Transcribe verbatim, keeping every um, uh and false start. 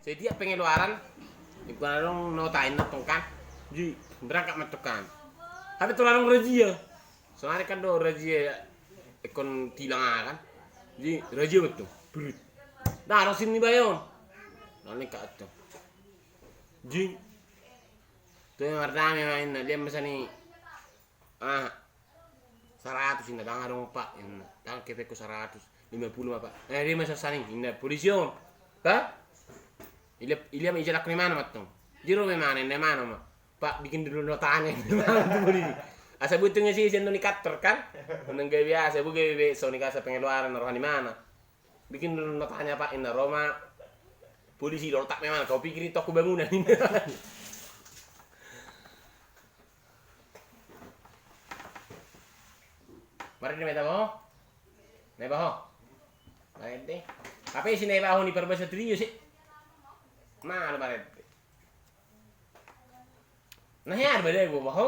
Setiap pengeluaran, ingkon adong nota inna tong kan. Jadi berangkat ma tong kan. Hape tong adong razia. Sonari kan do razia ingkon tilang aha kan. Jadi razia ma tong. Brut. Ndang adong sim ni bayo on. Ndang lengkap tong. Jadi tu mardame ma inna, dia ma sani. Ah, saratus inna, ndang adong pak inna. Ndang kepe ko saratus lima puluh ma pak. Eh, dia ma sasani inna polisi on. Pak? Ilia, ilia ma ijalakkon imana ma tong. Jiro ma imana, inna imana ma. Pak, bikin dulu notanya. Asa butuh ngesi sian doni kantor kan. Menang gawe biasa, bu gawe besok ni kasa pengeluaran roha ni mana. Bikin dulu notanya pak inna, ro ma polisi, do tak memang kau pikir i toko bangunan inna. Marende ma ita baho. Na ibaho. Marende. Tapi si na ibaho ni parbasa trio si. Malu marende. Na hea do bade baho.